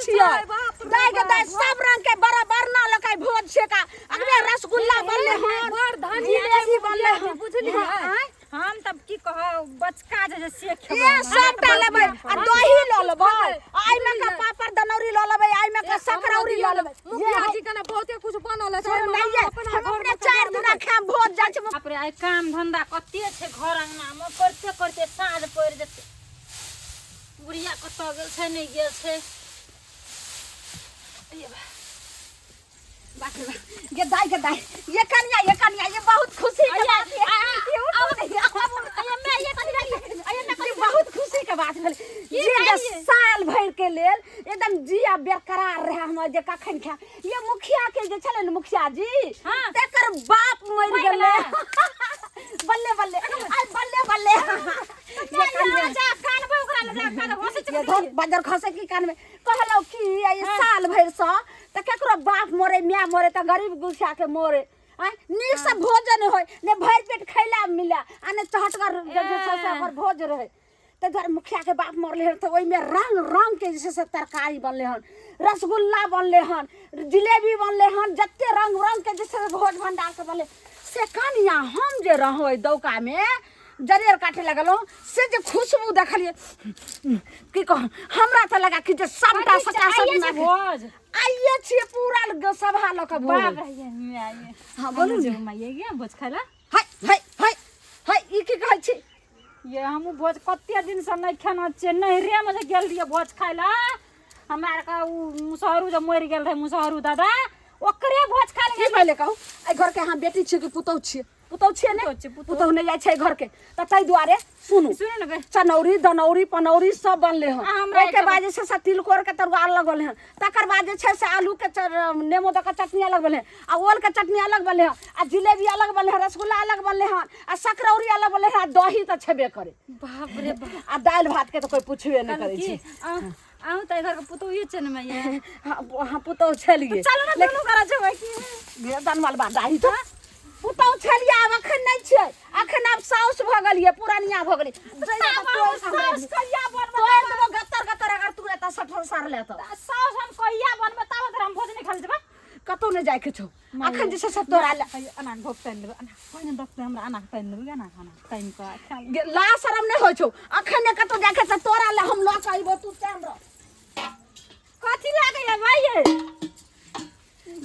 छियै। बाप रे दाइ के दाइ, बाप। सब रंग के बराबर ना लकाइ भोज छै का अगबे रसगुल्ला बनले हन, बड़ धनिया जिलेबी छै बनले मुखिया जी, हन, बुझलियै? आँय? हम तब की कहब, बचका जे से खेबै। ये सबटा लेबै आ दही लऽ लेबै, आइ में का पापड़ दनौरी लऽ लेबै, आइ में का सकरौरी लऽ लेबै। मुखिया जी के ने बहुते कुछ बनल है। छोड़ू नहीं ये, हम अपने 4 दिना खाम भोज जाइ छै। बाप रे, आइ काम धंधा कते छै घर अंगना में, करते करते साँझ पड़ि जेतै। बुढ़िया कतऽ गेल छै, नहि गेल छै। बाप रे बाप, ये दाई के दाई, ये कनिया, ये कनिया, ये बहुत खुशी के बात है। ये बहुत खुशी के बात भेल जे जे साल भरि के लेल एकदम जिया बेकरार रहे हमर जे कखन खा। ये मुखिया के जे छलै ने मुखिया जी, हाँ। तकर बाप मरि गेलै। बल्ले बल्ले, आइ बल्ले बल्ले। ये कनिया ये धर बजर खसे की कान में। कहलौ कि ये साल भरि सँ तऽ केकरो बाप मरे, माय मरे तऽ गरीब गुसिया के मरे, आँय, नीक से भोजन होय ने, भरि पेट खैला मिले आ ने चहटगर जे जे छै से ओकर भोज रहे। ताहि दुआरे मुखिया के बाप मरले हन तऽ ओहिमे रंग रंग के जे छै से तरकारी बनले हन, रसगुल्ला बनले हन, जिलेबी बनले हन, जते रंग रंग के जे छै से भोज भंडार के बनले। से कनिया, हम जे रहौं ओहि दौकामे जरेर काटे लगलहुँ, से जे खुशबू देखलियै, की कहू, हमरा तऽ लगा कि जे सबटा सटा सब भोज आइए छियै, पूरा सभा लऽ कऽ भोज। बाप रे, ये माय। हाँ, बोलू ने। माय गे, भोज खाय ला। हाय हाय हाय हाय, ई की कहै छी? ये हमहूँ भोज कते दिन से नहि खेना छियै। नैहरे मे जे गेल रहियै भोज खाय ला, हमरा आरके उ मुसहरू जे मरि गेल रहै, मुसहरू दादा, ओकरे भोज खाय ला। की पहिले कहू, एहि घरके अहाँ बेटी छियै कि पुतहु छियै? पुतहु छियै ने? पुतहु छियै, पुतहु। पुतहु नहि जाइ छै एहि घरके, तऽ ताहि दुआरे सुनू। सुनू ने गे। चनौरी दनौरी पनौरी सब बनले हन। आ हमरा ओहिके एकटा बाद जे छै से तिलकोर के तरुआ अलग बनले हन, तकर बाद जे छै से आलू के नेमो दऽ के चटनी अलग बनले हन, आ ओल के चटनी अलग बनले हन, आ जिलेबी अलग बनले हन, रसगुल्ला अलग बनले हन, आ सकरौरी अलग बनले हन, आ दही तऽ छेबे करे। बाप रे बाप। आ दालि भात के तऽ कोइ पुछबे नहि करै की छै। अहूँ तऽ घर के पुतोहिए छै ने मैया? हाँ, हाँ, पुतहु छलियै। चलू ने, दुनू गोरा जेबै की। गे दनमल बा दाही, तो पुतहु छलियै, आब अखन नहि छियै। अखन आब साउस भऽ गेलियै, पुरनिया भऽ गेलियै। साउस कहिया बनबै? तोड़ि देबो गत्तर गत्तर अगर तू एतऽ सठल सर ले तऽ। साउस हम कहिया बनबै? ताबत हम भोज नहि खाइ जेबै। कतौ नहि जाइके छौ अखन जे छै से तोरा ले। एना घोप तानि देबै, एना पानि देखतै हमरा, एना तानि देबै, एना एना तानि कऽ खाय। गे, ला शरम नहि होइ छौ? अखन नहि कतौ जाइके छै तोरा ले, हम लऽ कऽ अयबो, तू टाइम रह। कथी लागैया भाई ये?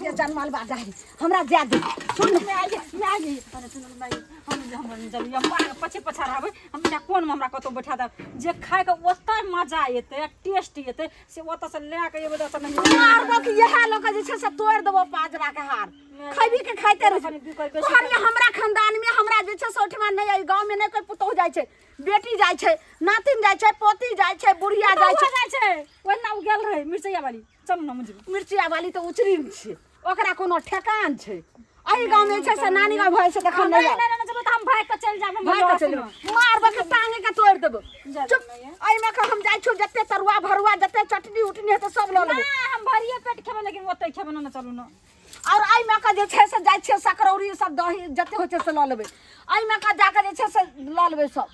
ये जनमल बा जाहि, हमरा जाय दे, सुन। मैं आइए, मैं आइए। अरे सुन मैं, हम हम जब हम पछे पछा रहबै, हम बिना कोन में हमरा कतौ बैठा देब जे खाय के ओतय मजा एतै, टेस्ट एतै, से ओतऽ से लए के एबै तऽ नहि। मारबो कि इएह लऽ कऽ जे छै से तोड़ि देबो पाजरा के हार। खैबी के खाइते रह। कहलियै हमरा खानदान में हमरा जे छै से ओहिठमा नहि, एहि गाँव में नहि कोइ पुतोहु जाइ छै, बेटी जाइ छै, नातिन जाइ छै, पोती जाइ छै, बुढ़िया जाइ छै। जाइ छै ओहिना ओ गेल रहै मिरचैया वाली, चलू ने मुझे। मिर्चिया वाली तऽ उचरी छै, ओकरा कोनो ठेकान छै? एहि गाँव में छै से नानी गाँव भऽ छै तखन नहि नहि नहि, चलू तऽ हम भागि कऽ चलि जायब, हम भागि कऽ चलि जेबै। मारबो के टांगे के तोड़ि देबो। चुप, एहिमे के हम जाइ छियौ, जते तरुआ भरुआ, जते चटनी उटनी हेतै सब लऽ लेबै। नहि, हम भरिए पेट खेबै, लेकिन ओतै खेबै ने। चलू ने। और एहिमे के जे छै से जाइ छियै, सकरौरी सब, दही जते होइ छै से लऽ लेबै। एहिमे के जाके जे छै से लऽ लेबै सब।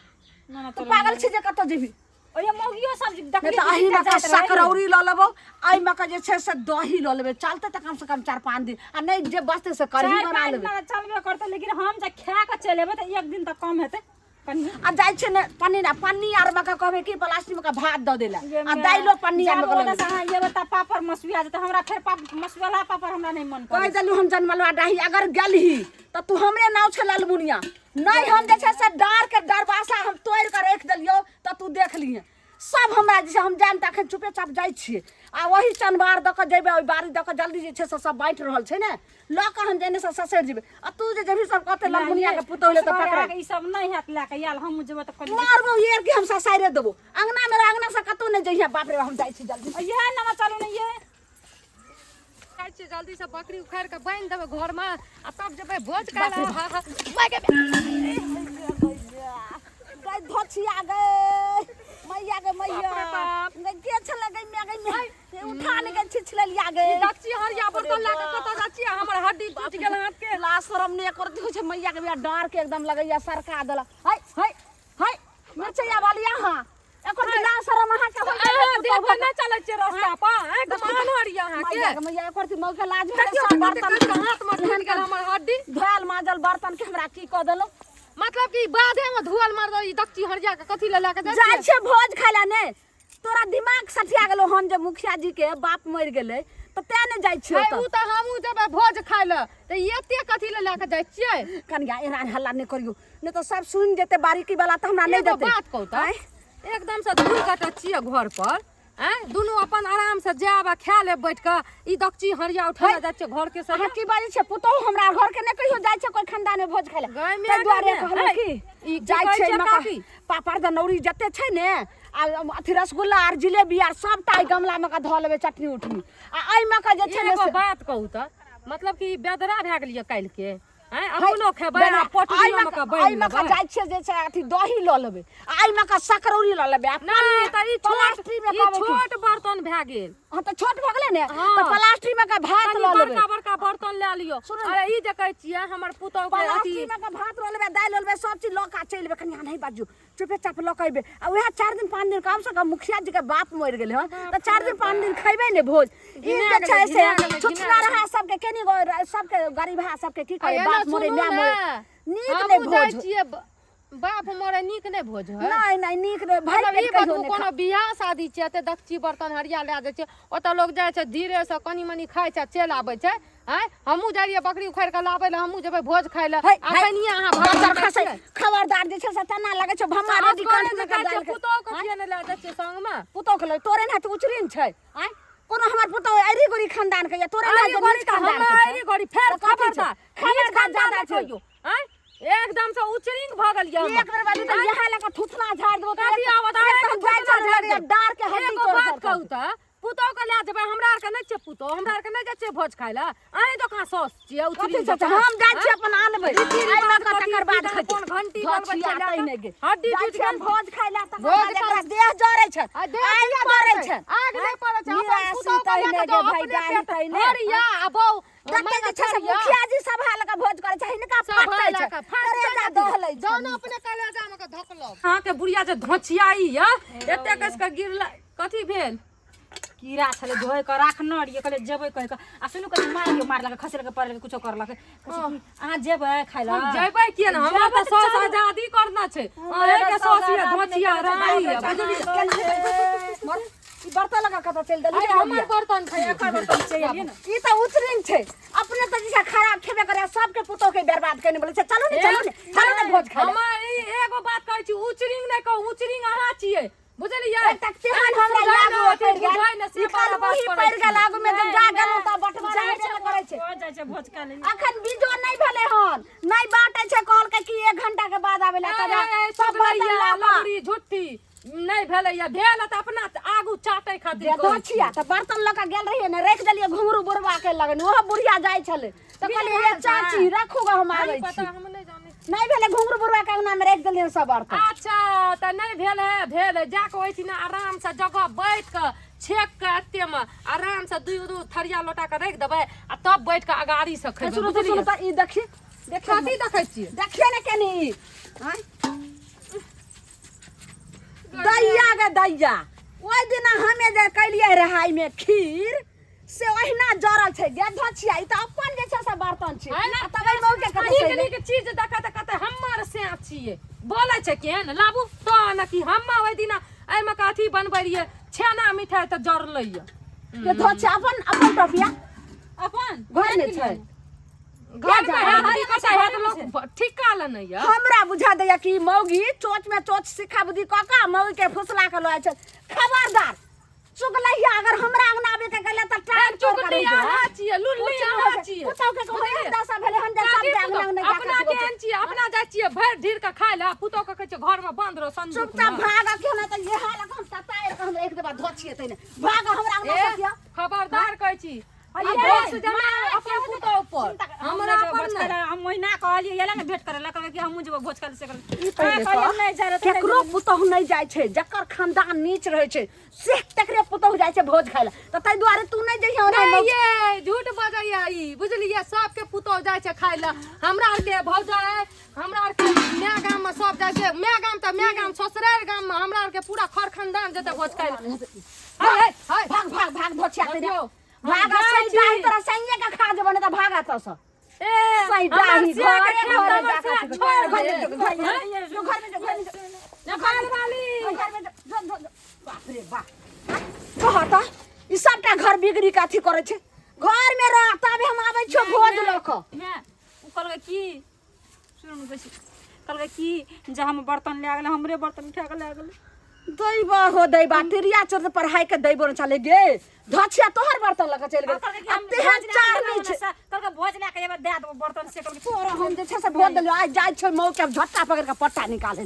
ना, तू पागल छी जे कतऽ जेबही? ओए मौगियो सब नहि देखली तऽ एहिमे के जाइत रहै। सकरौरी लऽ लेबौ, एहिमे के जे छै से दही लऽ लेबै, चलतै तऽ कम से कम 4-5 दिन, आ नहि जे बचतै से कढ़ी चारि बना पाँच लेबै। दिन चलबे करतै, लेकिन हम जे खा कऽ चलि एबै तऽ एक दिन तऽ कम हेतै कनि। आ जाइ छै ने पन्नी ने पन्नी आर मे के कहबै कि प्लास्टिक मे के भात दऽ देला आ दाइलो पन्नी आर मे जाब के लऽ ओतऽ लेबै। से अहाँ एबै तऽ पापड़ मसुआ जेतै हमरा, फेर पाप मसुआला पापड़ हमरा नहि मन कहि करै। देलहुँ हम जनमलवा डाही, अगर गेलही तऽ तू हमरे नाव छै ललमुनिया नहि, हम जे छै से डार के दरवाजा हम तोड़ि कऽ राखि देलियौ तऽ तू देख लिहे सब। हमरा जे छै हम जायब तऽ अखन चुपेचाप जाइ छियै आ वही चनबार दऽ कऽ जेबै, ओहि बाड़ी दऽ कऽ जल्दी जे छै से सब बाँटि रहल छै ने, लऽ कऽ हम जेने से ससरि जेबै, आ तू जे जेबही सब कहतै ललमुनिया के पुतोहु ले तऽ पकड़े। ई सब नहि हैत लए कऽ आयल, हम जेबै तऽ कनि मारबौ येर के हम ससाइरे देबो। अंगना मे रह, अंगना से कतौ नहि जइहे। बाप रे, हम जाइ छी जल्दी। ये नवा, चलू ने ये। जाइ छियै जल्दी से, बकरी उखाड़ि कऽ बान्हि देबै घरमे आ तब जेबै भोज खाय लए। हा हा माय गे। गई धोछिया गई मैया गे मैया। बाप रे बाप। गई के छले गई मैया गई मैया, ए उठा ले गई छिछललिया गई। डकची हरिया बर्तन लए कऽ कतऽ जाइ छियै? हमर हड्डी टूटि गेल हाथ के। ला शरम ने करती होइ छै मैया के बिया, डार के एकदम लगैया सरका देलक। है है है, मिरचैया वाली, अहाँ एकर लाज शरम अहाँ के होइत अहाँ देख के नहि चलै छियै रास्ता पर आँखि मानर यऽ अहाँके मैया के मैया एकर मौके लाज भेलै देखियौ सब कते बर्तन कते हाथ मे टूटि गेल हमर हड्डी धोयल माजल बर्तन के हमरा की कऽ देलहुँ मतलब कि बाधे मे धुअल मारल ई दक्षी हरिया के कथी लए लए के जाइ जाइ छियै छियै भोज खाय लए ने तोरा दिमाग सठिया गेलो हन जे मुखिया जी के बाप मरि गेलै तऽ तें ने जाइ छियै है, उ तऽ हमहूँ जेबै भोज खाय लए तऽ एते कथी लए लए के जाइ छियै कनिया एना हल्ला नहि करियौ नहि तऽ सब सुनि जेतै बारीकी वाला तऽ हमरा नहि एगो देतै बात कहू तऽ एकदम से धूल कटै छियै घर पर आँय दुनू अपन आराम से जायब आ खा लेब बैठ कऽ ई दक्षी हरिया उठा लए जाइ छियै घर के अहाँ की बाजै छियै पुतहु हमरा घर के नहि कहियो जाइ छै कोइ खानदान में भोज खाय लए गाय ताहि दुआरे माय कहलहुँ है, की ई की जाइ कहै छै छियै मका काकी? पापड़ दनौरी जते छै ने आ अथी रसगुल्ला आर जिलेबी आर सबटा एहि गमला मे के धऽ लेबै चटनी उटनी आ एहिमे के जे छै ने एगो से- बात कहू तऽ मतलब कि बेदरा भए गेलियै काल्हि के आँय अपनो खेबै आ पोटरियो मे के बनि एहिमे के लेबै जाइ छियै जे छै अथी दही लऽ लेबै आ एहिमे के सकरौरी लऽ लेबै आ नहि तऽ ई छोट प्लास्टिक मे ई कहबै की- छोट बर्तन भए गेल हँ तऽ छोट भऽ गेलै ने हँ। तऽ प्लास्टिक मे के भात कनि लऽ लेबै बड़का बड़का बर्तन लए लियौ सुनू ने। अरे ई जे कहै छियै हमर पुतहु के अथी प्लास्टिक मे के भात लऽ लेबै दालि लऽ लेबै सब चीज लऽ कऽ चलि एबै कनिया नहि बाजू चुपे चाप लऽ कऽ अयबै आ उएह 4 दिन 5 दिन कम से कम मुखिया जी के बाप मरि गेलै हन तऽ 4 दिन 5 दिन खयबै ने भोज ई घिना जे छै गेलै, से घिना गेलै, घिना छुछना रहा सबके केनी गो सबके गरीबहा सबके की आ करे एना बाप मरे सुनू माय ने, मरे नीक नहि हमहूँ जाइ भोज छियै बाप मरे नीक नहि भोज है नहि नहि नीक नहि भाइ मतलब ई पेट कहियो बतबू नहि कोनो बियाह शादी छै एते दक्षी बर्तन हरिया लए जाइ छै ओतऽ लोग जाइ छै धीरे से कनि मनि खाइ छै आ चलि आबै छै आँय हमहूँ जाइ रहियै बकरी उखाड़ि कऽ लाबै लए हमहूँ जेबै भोज खाइ लए है, है। अखनिये अहाँ भात बच्चा खाइ खसै छियै। खबरदार जे छै से तेना लगै छै भम्मा रेडी असगरे कंठ जे में जाइ छियै, डालि के पुतोहु के किए नहि लए जाइ छियै संगमे पुतोह के लऽ तोरे ने तऽ उचरिन छै आँय कोनो हमर पुतोह ऐरी गोरी खानदान के या तोरे ने आरी जे गोरी नीच तऽ खानदान हमरा के छै आरी गोरी फेर तऽ कथी छै? खबरदार खबरदार नीच खानदान ज्यादा नहि छै। कहियौ आँय एकदम से उचरिंग भऽ गेल यऽ एक बेर बाजू तऽ यहाँ लऽ कऽ थुथना झाड़ि देबो तऽ कथी आवत एक तऽ जाइ छै लगैया डार के हड्डी एगो तोड़ बात तोड़ कहू तऽ पुतोह के लए जेबै हमरा आरके नहि छै पुतोह हमरा आरके नहि जाइ छियै भोज खाय लए अहीं दोकान सौस छियै कथी उचरिंग छै हम जाइ छियै अपन आनबै रीति एहिमे रिवाज कऽ कथी तकर बाद की खैतै कोन घंटी बनबै छै धछिया लए तै कऽ? नहि गे हड्डी जाइ टूटि छियै गेल। भोज खाय लए तकर भोज बाद खाय एकरा देह जरै छै आ देह आगि की जरै पड़ै छै आगि नहि पड़ै छै अपन निराशी पुतोह के तै लए नहि कऽ गे जाउ, भाइ अपने डाही पेट तै नहि हरिया आ बौ जते जे छै से मुखिया जी सभा लऽ कऽ भोज करै छै हिनका फटै छै करेजा दहलै छै जाउ ने अपने कलेजा मे के धकलक अहाँके बुढ़िया जे धोचियाई यऽ एते कस के गिरला कथी भेल कीड़ा छलै धोइ कऽ राखने रहियै कहलियै जेबै कहि कऽ आ सुनू कनि मारियो मारलक खसेलक पड़लक कुछो करलक कहै छै कि अहाँ जेबै खाय लए हम जेबै किए ने हमरा तऽ सौस आजादी करना छै अहाँके सौस यऽ धोचिया रानी यऽ बुझलियै ई बर्तन लगा कतऽ चलि देली अरे हमर बर्तन छै एकर बर्तन चलि एलियै ने ई तऽ उचरिन छै अपने तऽ जे छै खराब खेबे करे सबके पुतोह के बर्बाद केने बोले छै चलू ने चलू ने चलू ने भोज खाय लए। हमर ई एगो बात कहै छी उचरिंग नहि कहू उचरिंग अहाँ छियै बुझलियै एकटा तेहन हमरा बुझाइ आगू ने अथी पड़ि गेल बुझाइ ने से ई वाला बात कलमुही करै पड़ि गेल छी। आगू मे जब जा गेलहुँ तऽ बटवा जाइ छै हेबे करै छै भोज जाइ छै भोज खाय लए अखन बीजो नहि भेलै हन नहि बाँटै छै कहलकै कि 1 घंटा के बाद आबै लए ए, तब ए, ए, सब बर्तन चुगलैया, लऽ कऽ लबड़ी झुट्ठी नहि भेलैया भेल तऽ अपना आगू चाटै खातिर जे कहै छी। छिया तऽ बर्तन लऽ कऽ गेल रहियै ने राखि देलियै घुंघरू बुढ़वा के लगन ओहो बुढ़िया जाइ छलै तऽ कहलियै हे चाची रखू गऽ हम आबै नहि छी पता हम नहि जानै छी। नहि भेलै घुंघरू बुढ़वा के अंगना मे राखि देलियै सब बर्तन अच्छा तऽ नहि भेल है भेल है जाके ओहिठिना आराम से जगह बैठ कऽ छेक के एते मे आराम से दू दू थरिया लोटा के राखि देबै आ तब बैठ कऽ अगाड़ी से खेबै सुनू तऽ सुनू बुझलियै तऽ ई देखी देखियौ कथी देखै छियै देखियौ ने केनी ई आँय? दैया गे दैया ओहि दिना हमे जे कैलियै रहाय में खीर से ओहिना जरल छै गे धछिया ई तऽ अपन जे छै से बर्तन छै है ना? आ तब एहि मौके कतऽ नीक से नीक चीज देखत कते हमर से छियै बोलै छै केहन लाबू तो न कि हम ओहि दिना एहिमे कथी बनबै रहियै छेना मिठाई तऽ जरलै यऽ गे धछिया अपन अपन टोपिया अपन घर में छै घर में हैत की कतऽ हैत लोक ठिका लेने यऽ हमरा बुझा दैया कि मौगी चोच में चोच सिखा बुद्धि कऽ कऽ मौगी के फुसला के लऽ छै खबरदार चुगलैया अगर हमरा अंगना आबे के गेलै तऽ टांग तोड़ के चुगली रहि जाए। अहाँ छियै लुल्ली अहाँ छियै पुतहु के कहै बुझलियै? दशा भेलै हन जे काकी सबके अंगना पुतहु, अंगना जा अपना के केहन छियै अपना जाइ छियै भरि ढीर के खाय लए पुतहु के कहै छियै घर में बंद रहो संदूक चुपचाप में। भाग के ना तऽ ये हाल हम सताएर के हम एक देबा धोछिए तैने भाग हमरा अंगना ए, से किया खबरदार कहै छी आ आ ये, दोष जमा अपन पुतहु पर हमरा जेबै पर भोज नहि खाय लए। हम ओहिना कहलियै एलै ने भेंट करै लए कहबै कि हमहूँ जेबै भोज खाय लए से कहलकै। ई पहिले अहाँ कहलियै कह, नहि जाइ लए तऽ नहि केकरो पुतहु नहि जाइ छै जकर खानदान नीच रहै छै से तकरे पुतहु जाइ छै। छै भोज खाय लए, तऽ ताहि दुआरे तू नहि जइहे ओना। नहीं ये झूठ बजैया ई, बुझलियै? सबके पुतोह जाइ छै खाय लए। हमरा आरके भौजाइ, हमरा आरके माय गाम में सब जाइ छै। माय गाम तऽ माय गाम, ससुरारि गाम में हमरा आरके पूरा खर खानदान जेतै भोज खाय लए। हाय हाय हाय, भाग भाग भाग, धोछिया के देखियौ, हम भाग। जाइ सही छी। डाही तोरा संगे के खा जेबो, नहि तऽ भाग एतऽ सँ। ए, सही हमर डाही सिया के घरे खेत घरे हमर जा सिया के छोड़ घर दे। में जो, घर में जो, घर में जो, घर में जो, नेपाल वाली घर में जो, जो, जो, जो। बाप रे बाप, कह तऽ ई सबटा घर बिगड़ी के अथी करै छै। घर में रह, तबे हम आबै छियौ भोज लऽ कऽ। माय, ओ कहलकै की, सुनू ने बेसी, कहलकै की जे हम बर्तन लए गेलै, हमरे बर्तन उठा कऽ लए गेलै। दैबा हो दैबा, तिरिया चोर पढ़ाई के दैबो न चले गे धछिया, तोहर बर्तन लऽ कऽ चलि गेल। कहलकै कि आ हम तेहन भोज लए कऽ चार जेबै नहि छै। ने, कहलकै भोज लए कऽ जेबै, दए देबो बर्तन से कहलकै। तोरा हम जे छै से भोज देलियौ, आइ जाइ छै मौके झट्टा पकड़ि कऽ पट्टा निकालै लए।